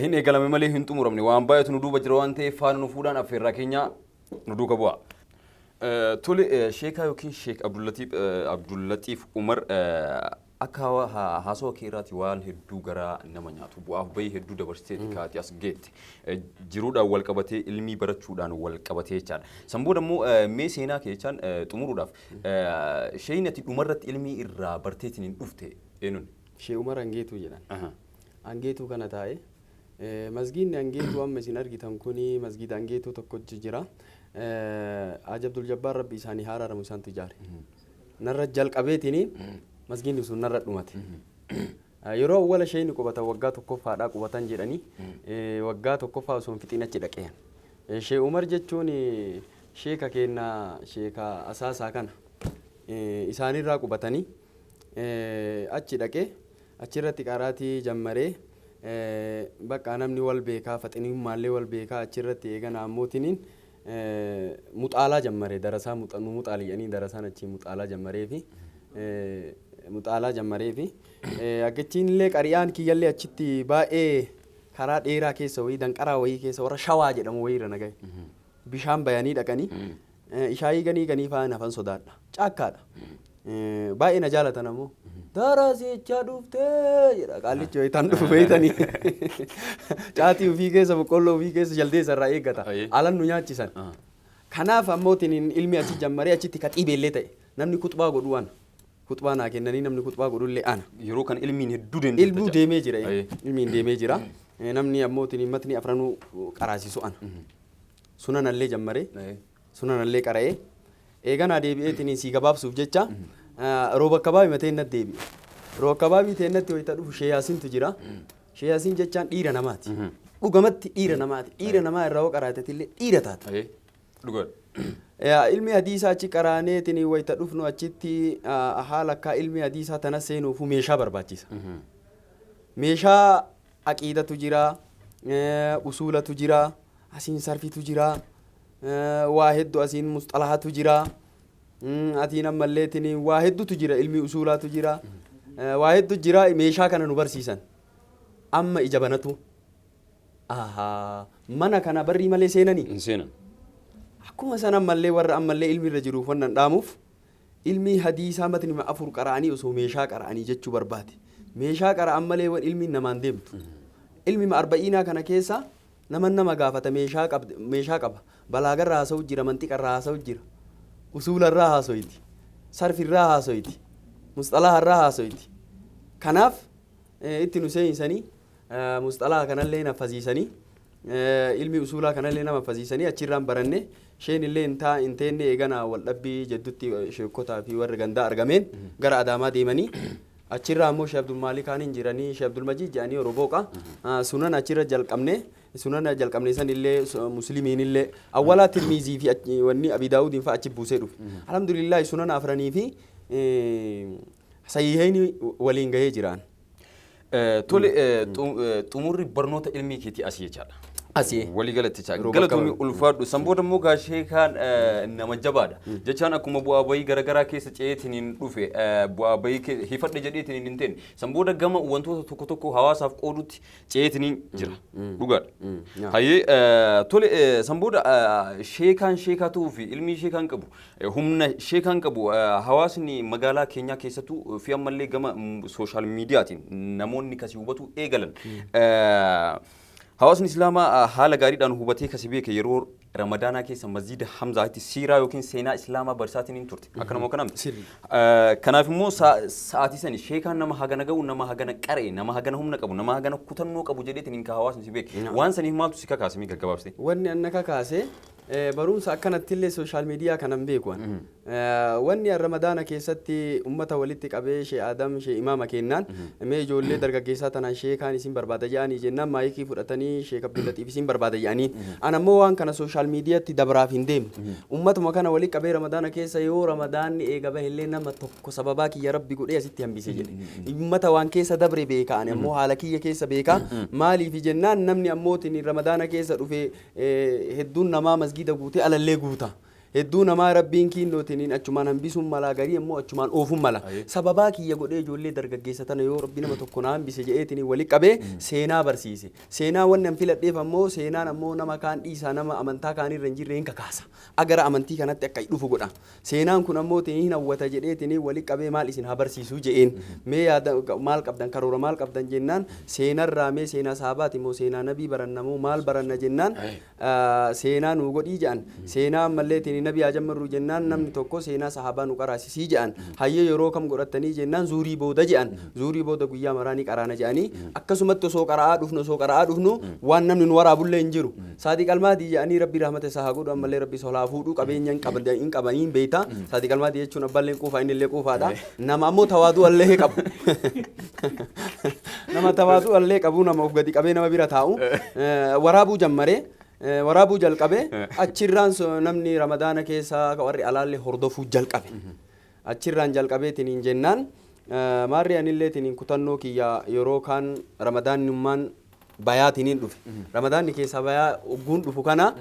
hin eegalame malee hin xumuramne. Waan baay'eetu nu duuba jira waan ta'eef faana nu fuudhaan affeerraa keenya, nu duuka bu'a. Tole, sheekaa yookiin Sheek Abdullatiif Umar, akka haasawaa kee irraati waan hedduu garaa nama nyaatu, bu'aaf bahii hedduu dabarsiteeti kaati as geette. Jiruudhaan wal qabatee, ilmii barachuudhaan wal qabatee jechaadha. San booda immoo mee seenaa kee jechaan xumuruudhaaf, sheeyni ati dhumarratti ilmii irraa barteetiin hin dhufte eenyuun?
Shee Umar Angeetuu jedhan. Angeetuu kana taa'e. Masgiidni Angeetuu amma isin argitan kuni masgiida Angeetuu tokkochi jira. Haji Abdul Jabbaar, Rabbi isaanii haa araaramu, isaantu ijaare. Narra jalqabeetiin masgiidni sun narra dhumate. Yeroo awwala sheeyni qubatan waggaa tokkoffaadhaa qubatan jedhanii, waggaa tokkoffaa osoo hin fixiin achi dhaqeen. Shee Umar jechuun sheeka keenya, sheeka asaasaa kana isaanirraa qubatanii achi dhaqee achirratti qaraatii jammaree, bakka namni wal beekaa, faxiniummaallee wal beekaa, achirratti eegana ammootiniin muxaalaa jammare, darasaa nu muxaaliyanii darasaan achii muxaalaa jammaree fi muxaalaa jammaree fi akkachiin illee qariyaan kiyyallee achitti baay'ee karaa dheeraa keessa wayii, danqaraa wayii keessa, warra Shawaa jedhamu wayii irra nagaye. Bishaan bayanii dhaqanii ishaayii ganii ganii fa'aa hafan sodaadha. Caakkaadha. Baay'ee na jaalatan ammoo. "Darasicha dhuftee," jedha qaallichi wayitaan dhufu beeytanii. Caatii ofii keessa, boqqolloo ofii keessa, jaldeessa irraa eeggata. Alan nu nyaachisan. Kanaaf ammootiin ilmi achi jammaree achitti kaxiibeellee ta'e namni kuxbaa godhu waan. Kuxbaa naa kennanii namni kuxbaa godhullee ana.
Yeroo kana ilmiin hedduu deemtee
Ilmuu deemee jira. Ilmiin deemee jira. Namni ammoo matni afranuu qaraasisu ana. Sunanallee jammaree sunanallee qara'ee eeganaa deebi'eetiin sii gabaabsuuf jecha rooba akkabaabii matee innatti deebi'e. Rooba akkabaabii teennatti wayita dhufu Sheeyaasintu jira. Sheeyaasin jechaan dhiira namaati. Dhugamatti dhiira namaati. Dhiira namaa irraa hoo qaraatetillee dhiira taata.
Dhugaadha.
Ilmi hadiisaa achi qaraaneetiin wayita dhufnu achitti haala akka ilmi hadiisaa tana seenuufu meeshaa barbaachisa. Meeshaa aqiidatu jira, usuulatu jira, asiin sarfitu jira, waa hedduu asiin musxalahatu jira, atiin ammalleetiin waa hedduutu jira, ilmi usuulaatu jira, waa hedduu jira meeshaa kana nu barsiisan. Amma ija banatu. Ahaa, mana kana barrii malee seenanii.
Hin seenan.
Akkuma san ammallee warra ammallee ilmi irra jiruuf wannan dhaamuuf ilmi hadiisaa matni afur qara'anii osoo meeshaa qara'anii jechuu barbaade. Meeshaa qara'an malee wan ilmiin namaan deemtu. Ilmi arba'iinaa kana keessa nama nama gaafata meeshaa meeshaa qaba. Balaagarraa haasa'u jira, manxiqarraa haasa'u jira. Usuularraa haasoyti. Sarfirraa haasoyti. Musxalaharraa haasoyti. Kanaaf itti nu seensanii musxalaha kanallee naffasiisanii ilmi usuulaa kanallee nama fasiisanii achirraan baranne isheen illee hin taa hin teenne eegana waldhabbii jeddutti sheekotaa fi warri gandaa argameen gara Adaamaa deemanii achirraa ammoo Sheekh Abdulmaalik kaan hin jiranii Sheekh Abdulmajiid jedhanii Orobooqa sunan achirra jalqabne sunan jalqabne san illee muslimiin illee awwalaa Tirmiizii fi wanni Abi Daawudiin fa'a achi buusee dhufe. Alhamdulillah sunan afranii fi sahiihayni waliin gahee jiraan.
Tole, xumurri barnoota ilmii keetii asii jechaadha.
Asii.
Walii galatti jecha.
Yeroo
Galatoomii
bakka
ulfaadhu. San booda immoo gaa sheekaan nama jabaadha. Jechaan akkuma bu'aa bayii garaagaraa keessa ce'eetiin dhufe bu'aa bayii hifadhe jedheetiin hin teenne. San booda gama wantoota tokko tokko hawaasaaf qoodutti ce'eetiin jira. Dhugaadha. Hayyee, tole, san booda sheekaan sheekaa ta'uu fi ilmii sheekaan qabu humna sheekaan qabu hawaasni magaalaa keenyaa keessattuu fi ammallee gama social miidiyaatiin namoonni kasi hubatu eegalan. Hawaasni Islaamaa haala gaariidhaan hubatee kasi beeke yeroo Ramadaanaa keessa masjiida Hamzaatti siiraa yookiin seenaa Islaamaa barsaatiin hin turte. Akka nama kanaa miti. Kanaaf immoo sa'aatii sani sheekaan nama hagana ga'u, nama hagana qara'e, nama hagana humna qabu, nama hagana kutannoo qabu jedheetiin hin ka hawaasni si beeke. Waan saniif maaltu si kakaase mee gaggabaabsite?
Wanni anna kakaase barumsa akkanattillee social media kanan beeku an. Wanni an Ramadaana keessatti ummata walitti qabee Shee Adam Shee Imaama kennaan mee ijoollee dargaggeessaa tanaan sheekaan isin barbaada jedhanii jennaan maayikii fudhatanii Sheek Abdullatiif isin barbaada jedhanii. An ammoo waan kana social miidiyaatti dabraaf hin deemne. Ummatuma kana walitti qabee Ramadaana keessa yoo Ramadaanni eega bahellee nama tokko sababaa kiyya Rabbi godhee asitti hambise jedhe. Ummata waan keessa dabre beeka ani ammoo haala kiyya keessa beeka. Maaliif jennaan namni ammootiin Ramadaana keessa dhufe hedduun namaa masgiida guutee alallee guuta. Hedduu namaa Rabbiin kiinnootiin achumaan hambisuun mala garii ammoo achumaan oofuun mala. Sababaa kiyya godhee ijoollee dargaggeessa tana yoo Rabbi nama tokko na hambise jedheetiin wali qabee seenaa barsiise. Seenaa wanni an filadheef ammoo seenaan ammoo nama kaan dhiisaa nama amantaa kaanirra hin jirre hin kakaasa. Agara amantii kanatti akka dhufu godha. Seenaan kun ammoo hin hawwata jedheetiin wali qabee maal isin haa barsiisuu jedheen. Mee yaada maal qabdan karoora maal qabdan jennaan seenarraa mee seenaa saabaati moo seenaa nabii baranna moo maal baranna jennaan seenaa nuu godhii jedhan. Seenaa ammallee tiin nabii haa jammarru jennaan namni tokko seenaa sahaabaa nu qaraasisii jedhan. Hayyee yeroo kam godhatanii jennaan zuurii booda jedhan. Zuurii booda guyyaa maraa ni qaraana jedhanii akkasumatti osoo qara'aa dhufnu waan namni nu waraabullee hin jiru. Saadiq Almaadii jedhanii Rabbi rahmata isaa haa godhu ammallee Rabbi solaa fuudhu qabeenya hin qabanii hin beekta. Saadiq Almaadii jechuun abbaallee quufaa inni illee quufaadha. Nama ammoo tawaaduu allee qabu. Nama tawaaduu allee qabu nama of gadi qabee nama bira taa'u. Waraabuu jammaree waraabuu jalqabe achirraan namni Ramadaana keessa warri alaallee hordofuu jalqabe. Achirraan jalqabeetiin hin jennaan maarri anillee tiin kutannoo kiyya yeroo kaan Ramadaannummaan bayaatiin hin dhufe. Ramadaanni keessa bayaa ogguun dhufu kana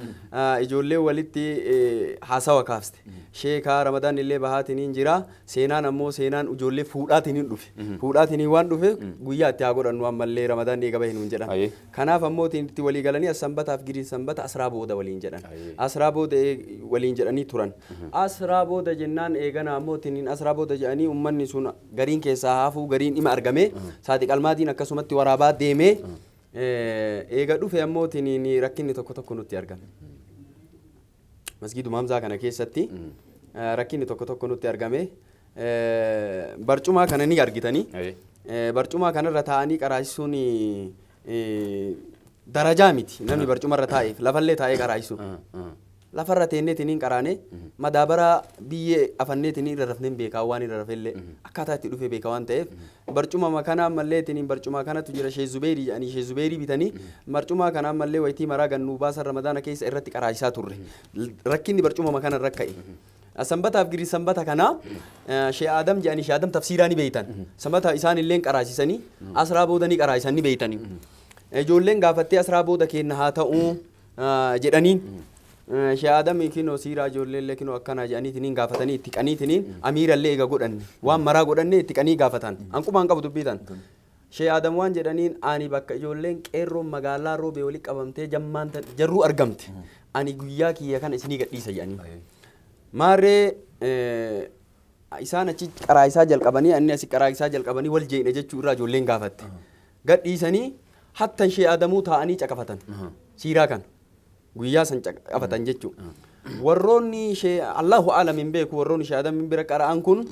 ijoollee walitti haasawa kaafste. Sheekaa Ramadaanni illee bahaatiin hin jira. Seenaan ammoo seenaan ijoollee fuudhaatiin hin dhufe. Fuudhaatiin waan dhufe guyyaa itti haa godhannu ammallee Ramadaanni eega bahe nuun jedhan. Kanaaf ammoo itti walii galanii as sanbataaf giriin sanbata asraa booda waliin jedhan. Asraa booda waliin jedhanii turan. Asraa booda jennaan eegana ammoo asraa booda jedhanii uummanni sun gariin keessaa hafuu gariin dhima argame. Saadiq Almaadiin akkasumatti waraabaa deemee eega dhufe ammoo rakkinni tokko tokko nutti argame. Masgiiduma Hamzaa kana keessatti rakkinni tokko tokko nutti argame. Barcumaa kana ni argitanii.
Aye.
Barcumaa kanarra taa'anii qaraasisuun darajaa miti. Namni barcumarra taa'eef lafallee taa'ee qaraa'isu. Lafarra teenneetiin hin qaraane, madaabara biyyee afanneetiin irra rafneen beekaa, waan irra rafellee akkaataa itti dhufe beekaa waan ta'eef, barcuma kana ammalleetiin barcuma kanatu jira. Shee Zubeerii jedhanii, Shee Zubeerii bitanii barcuma kana ammallee wayitii maraa gannuu baasan Ramadaana keessa irratti qaraa'isaa turre. Rakkinni barcuma kana irra ka'e. Sanbataaf giri sanbata kana Shee Adam jedhanii, Shee Adam tafsiiraa ni beeytan. Sanbata isaan illee qaraasisanii asraa booda ni qaraa'isan, ni beeytanii. Ijoolleen gaafattee asraa booda kenna haa ta'uu jedhaniin. Shee Adam kinoo siiraa ijoollee illee kinoo akkana jedhaniitiin gaafatanii itti qaniitiin amiirallee eega godhanne, waan maraa godhanne, itti qanii gaafatan. Anqumaan qabu dubbiitan. Shee Adam waan jedhaniin, ani bakka ijoolleen qeerroon magaalaa Roobee walitti qabamtee jammaan jarruu argamte, ani guyyaa kiyya kana isinii gadhiisa jedhanii. Maarree isaan achi qaraa'isaa jalqabanii, inni asi qaraa'isaa jalqabanii wal jeeqne jechuu irraa ijoolleen gaafatte. Gadhiisanii hattan Shee Adamuu taa'anii caqafatan. Siiraa kana. Guyyaa san caqafatan jechuu. Warroonni Shee Allahu alam hin beeku, warroonni Shee Adam bira qara'an kun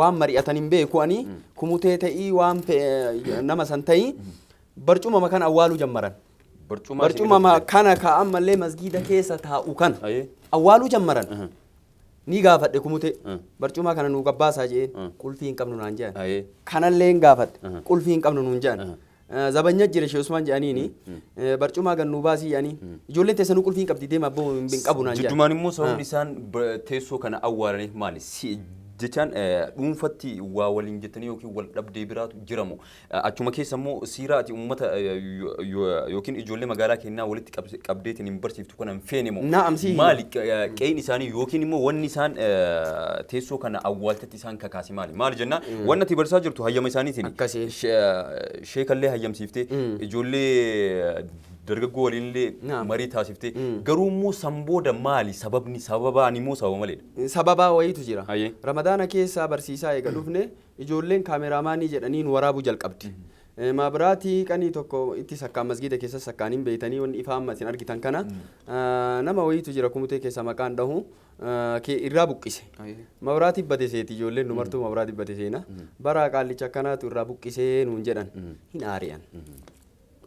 waan mari'atan hin beeku, ani kumutee ta'ii waan nama san ta'ii barcuma kana awwaaluu jammaran.
Barcuma
Barcuma kana ka ammallee masgiida keessa taa'u kana awwaaluu jammaran. Ni gaafadhe kumutee, barcuma kana nuu gabbaasaa jeen, qulfii hin qabnu naan jedhan. Kanallee hin gaafadhe, qulfii hin qabnu nuun jedhan. Zabanya jira, Shee Usmaan jedhaniini, barcumaa gan nuu baasii jedhanii, ijoolleen teessanuu qulfii hin qabdi, deema abboo, hin qabu naan jedhan.
Jiddumaan immoo sababni isaan teessoo kana awwaalaniif maali? Jechaan dhuunfatti waa waliin jettanii yookiin wal dhabdee biraatu jiramu. Achuma keessa immoo siiraa ati uummata yookiin ijoollee magaalaa keenyaa walitti qabdeetiin hin barsiiftu kana hin feene moo?
Na'am, si.
Maali qe'in isaanii yookiin immoo wanni isaan teessoo kana awwaaltatti isaan kakaase maali? Maali jennaan, wanni ati barsiisaa jirtu hayyama isaaniitiin.
Akkasii.
Sheekallee hayyamsiiftee, ijoollee dargaggoo waliinillee marii taasiftee, garuu immoo san booda maali sababni, sababaan immoo sababa maleedha?
Sababaa wayiitu jira.
Ayyee.
Ramadaana keessaa barsiisaa eega dhufne, ijoolleen kaameraamaanii jedhanii nu waraabuu jalqabdi. Maabiraatii qanii tokko itti sakkaan masgiida keessa sakkaan hin beeytanii, wanni ifaa amma isin argitan kana nama wayiitu jira kumutee keessa, maqaan dhahu, kee irraa buqqise. Mabraatii bade seeti ijoolleen nu martuu, mabraatii bade seena. Bara qaallicha akkanaatu irraa buqqisee nuun jedhan, hin aari'an.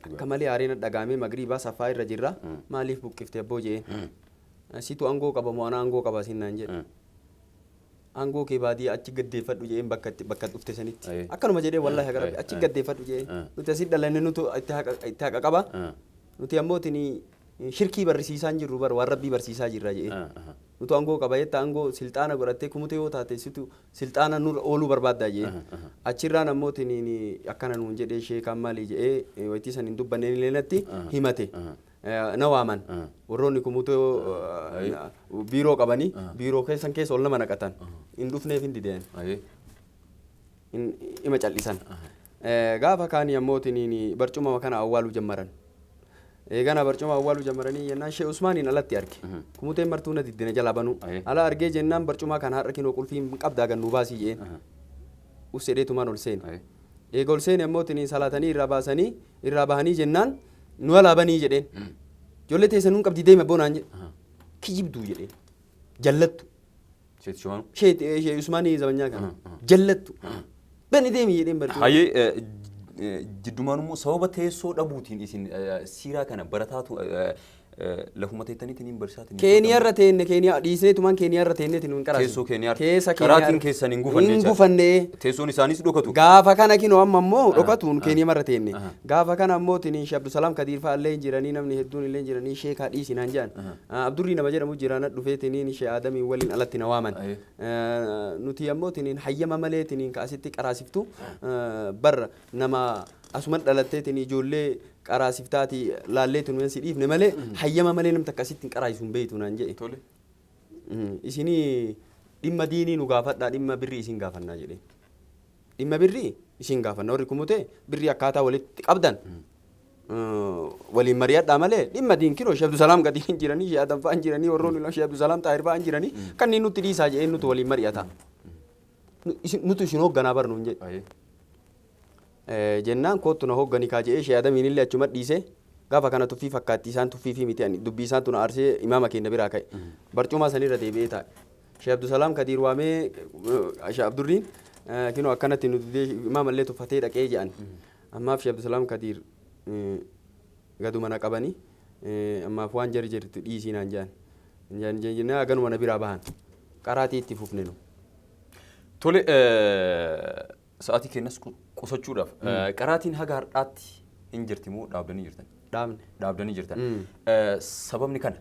Akka malee aariin dhagaamee magriibaa safaa irra jirra. Maaliif buqqifte abboo jeen. Situ aangoo qaba moo ana aangoo qaba siin naan jedhe. Aangoo kee baadiyyaa achi gaddeeffadhu jeen, bakka itti bakka dhufte sanitti. Akkanuma jedhee, wallahi haga Rabbi, achi gaddeeffadhu jeen. Nuti asii dhalanne, nutu itti haqa qaba. Nuti ammoo tini shirkii barsiisaa hin jirru, bara waan Rabbii barsiisaa jirra jeen. Nutu aangoo qaba jetta, aangoo silxaana godhattee kumute yoo taate, situ silxaana nurra ooluu barbaaddaa jeen. Achirraan ammoo tini akkana nuun jedhee, sheekaan maali jedhee wayitii san hin dubbanne illee natti himate. Na waaman. Warroonni kumutee biiroo qabanii biiroo keessan keessa ol nama naqatan. Hin dhufneef hin dideen. Ima cal'isan. Gaafa kaanii ammoo tiniin barcuma kana awwaaluu jammaran. Eegana barcuma awwaaluu jammaranii jennaan, Shee Usmaaniin alatti arge. Kumuteen martuu na diddina jalaa banuu. Ala argee jennaan, barcuma kana har'a kinoo qulfii hin qabdaa gannuu baasii jeen. Us jedheetumaan ol seene. Eega ol seene ammoo tiniin salaatanii irraa baasanii irraa bahanii jennaan, nu alaa banii jedheen. Ijoollee teessan nuun qabdii, deema boonaan jedhe. Kijibduu jedheen. Jallattu.
Sheet Shumaanu.
Shee Usmaanii zabanyaa kana. Jallattu. Bani deemi jedheen barcuma.
Hayyee, jiddumaan immoo sababa teessoo dhabuutiin isin siiraa kana barataatu lafuma teettaniitiin hin barsiisaatiin.
Keeniyaarra teenne, Keeniyaa dhiisneetumaan Keeniyaarra teenneetiin hin qaraasne.
Teessoo Keeniyaarra.
Keessa.
Qaraatiin keessan hin gufanne
Hin
jechaadha.
gufanne.
Teessoon isaanis dhokatu.
Gaafa kana kinoo amma immoo dhokatuun Keeniyamarra teenne. Gaafa kana ammoo tiniin Shee Abdusalaam Kadiir fa'aa illee hin jiranii, namni hedduun illee hin jiranii, sheekaa dhiisi naan jedhan. Abdurrii nama jedhamu jira, na dhufee tiniin Shee Adamiin waliin alatti na waaman. Nuti ammoo tiniin hayyama malee tiniin ka asitti qaraasiftu bar nama asuma dhalattee tiniin ijoollee qaraasiftaati laallee tiniin si dhiifne malee, hayyama malee namni takka asitti hin qaraayisu hin beeytu naan jedhe.
Tole.
Isinii dhimma diinii nu gaafadhaa, dhimma birrii isin gaafannaa jedheen. Dhimma birrii isin gaafanna, warri kumutee birrii akkaataa walitti qabdan waliin mari'adhaa malee, dhimma diin kinoo Shee Abdusalaam gadi hin jiranii, Shee Adam fa'aa hin jiranii, warroonni Shee Abdusalaam Xaahir fa'aa hin jiranii, kanneen nutti dhiisaa jedheen, nuti waliin mari'ata. Nutu isin hoogganaa bar nuun jedhe. Jennaan koottu na hooggani kaa jedhee Shee Adamiin illee achuma dhiise. Gaafa kana tuffii fakkaatti isaan, tuffii fi miti, ani dubbii isaan tuna aarsee imaama keenya biraa ka'e. Barcumaa sanirra deebi'ee taa'e. Sheekh Abdusalaam Kadiir waamee Sheekh Abdurriin kinoo akkanatti nu didee imaamallee tuffatee dhaqee jedhan. Ammaaf Sheekh Abdusalaam Kadiir gaduma na qabanii ammaaf waan jarri jirtu dhiisii naan jedhan. Jennaan haganuma na biraa bahan. Qaraatii itti fufne nu.
Tole, sa'aatii keenyas qusachuudhaaf qaraatiin haga har'aatti hin jirti moo dhaabdanii jirtan?
Dhaabne.
Dhaabdanii jirtan. Sababni kana.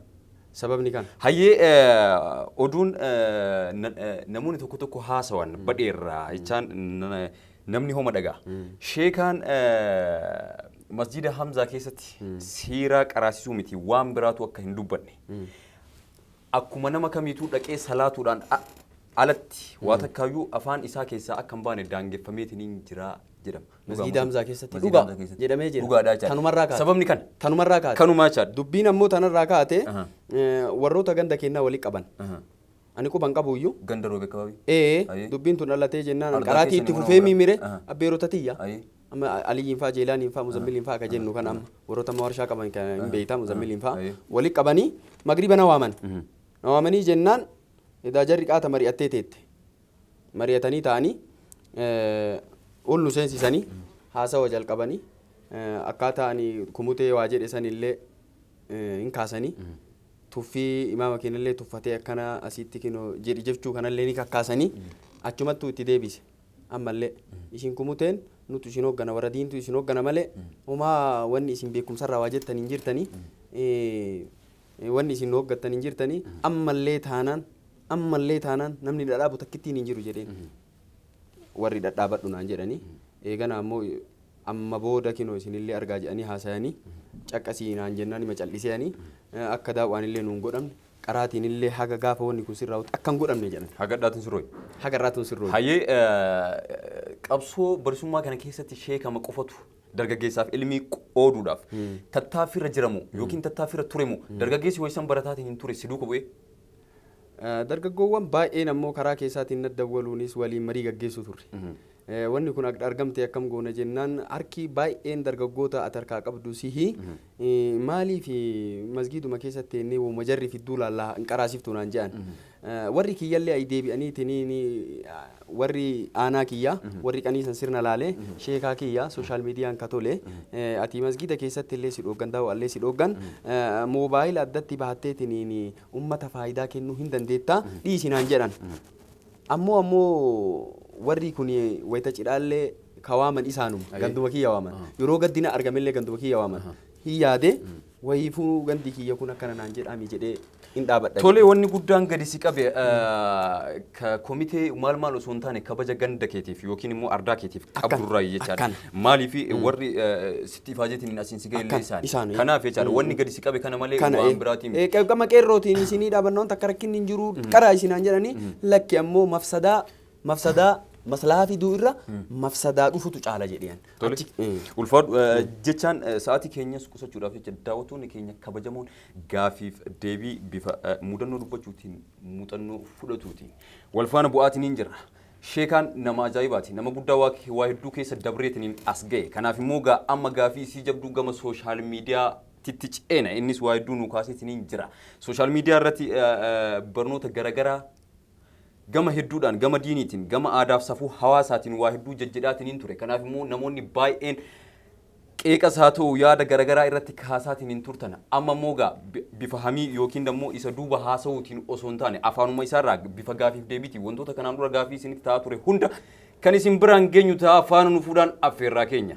Sababni kana.
Hayyee, oduun namoonni tokko tokko haasawan badheerraa jechaan namni homa dhagaa. Sheekaan masjida Hamzaa keessatti siiraa qaraasisuu miti waan biraatu akka hin dubbanne. Akkuma nama kamiituu dhaqee salaatuudhaan alatti waa takkaayyuu afaan isaa keessaa akka hin baane daangeffameetiin jira jedhama.
Masjiida Hamzaa keessatti dhugaa jedhamee jira.
Dhugaadhaa jechaadha.
Tanumarraa kaate.
Sababni kana.
Tanumarraa kaate.
Kanumaa jechaadha.
Dubbiin ammoo tanarraa kaate warroota ganda kennaa walii qaban. Ani quban qabu iyyuu.
Ganda Roobe Kabaabii.
Ee, dubbiin tun dhalatee jennaan qaraatii itti fufee mimire abbeerota tiyya. Amma Aliyyiin fa'aa, Jeelaaniin fa'aa, Muzammiliin fa'aa akka jennu kan amma warroota amma warshaa qaban kan hin beektaa, Muzammiliin fa'aa walii qabanii magriba na waaman. Na waamanii jennaan edaa jarri qaata mari'attee teette. Mari'atanii ta'anii ol nu seensisanii haasawa jalqabanii akkaataa ani kumutee waa jedhe sanillee hin kaasanii tuffii imaama keenyallee tuffatee akkana asitti kinoo jedhi jechuu kanallee ni kakkaasanii achumattuu itti deebise. Ammallee isin kumuteen nutu isin hooggana, warra diintu isin hooggana malee homaa wanni isin beekumsarraa waa jettan hin jirtanii, wanni isin hooggattan hin jirtanii, ammallee taanaan namni dhadhaabu takkittiin hin jiru jedheen. Warri dhadhaabadhu naan jedhanii eegana ammoo amma booda kinoo isinillee argaa jedhanii haasayanii caqasii naan jennaan ima calliseanii akka daawwaan illee nuun godhamne, qaraatiin illee haga gaafa wanni kun sirraa akka hin godhamne jedhan.
Haga dhaatiin sirrooyi.
Haga irraatuun sirrooyi.
Hayyee, qabsoo bilisummaa kana keessatti sheekama qofatu dargaggeessaaf ilmii qooduudhaaf tattaaffirra jiramu yookiin tattaaffirra turemu dargaggeessi ho'isan barataatiin hin ture si duuka bu'ee?
Dargaggoowwan baay'een ammoo karaa keessaatiin naddawwaluunis waliin marii gaggeessu turre. Wanni kun argamte akkam goona jennaan harki baay'een dargaggoota ati harkaa qabdu sihi maaliif masgiiduma keessatti inni woma jarri fidduu laallaa hin qaraasiftu naan jedhan. Warri kiyyallee ay deebi'aniitiin warri aanaa kiyya warri qaniisan sirna laalee sheekaa kiyya social mediaan ka tole ati masgiida keessatti illee si dhooggan, daawwallee si dhooggan, moobaayila addatti baatteetiin ummata faayidaa kennuu hin dandeettaa dhiisi naan jedhan. Ammoo warri kun wayita cidhaallee ka waaman isaanuma ganduma kiyya waaman, yeroo gaddina argamellee ganduma kiyya waaman, hin yaade wayiifuu gandi kiyya kun akkana naan jedhami jedhee hin dhaabadha.
Tole, wanni guddaan gadi si qabe ka komitee maal maal osoo hin taane kabaja ganda keetiif yookiin immoo ardaa keetiif qabdurraa jechaadha.
Akkana.
Maaliif warri sitti ifaajetiin asiin si ga'e illee
Akkana,
isaani.
isaani.
Kanaaf jechaadha wanni gadi si qabe kana malee
Kana
waan biraatiin miti.
Gama qeerrootiin isinii dhaabannoon takka rakkinni hin jiru qara isinaan jedhanii, lakki ammoo mafsadaa maslahaa fiduu irra mafsadaa dhufutu caala jedheen.
Tole. Ulfaadhu jechaan sa'aatii keenyas qusachuudhaaf jecha daawwattoonni keenya kabajamoon gaafiif deebii bifa mudannoo dubbachuutiin muuxannoo fudhatuutiin wal faana bu'aatiin hin jirra. Sheekaan nama ajaa'ibaati. Nama guddaa waa hedduu keessa dabreetiin as ga'e. Kanaaf immoo gaa amma gaafii isii jabduu gama social media titti ceena. Innis waa hedduu nu kaaseetiin hin jira. Social media irratti barnoota garaagaraa gama hedduudhaan, gama diiniitiin, gama aadaaf safuu hawaasaatiin waa hedduu jajjedhaatiin hin ture. Kanaaf immoo namoonni baay'een qeeqas haa ta'u yaada garaagaraa irratti kaasaatiin hin turtan. Amma immoo gaa bifa hamii yookiin immoo isa duuba haasa'uutiin osoo hin taane afaanuma isaarraa bifa gaafiif deebiitiin wantoota kanaan dura gaafii isinitti ta'aa ture hunda kan isin biraan geenyu ta'a, faana nu fuudhaan affeerraa keenya.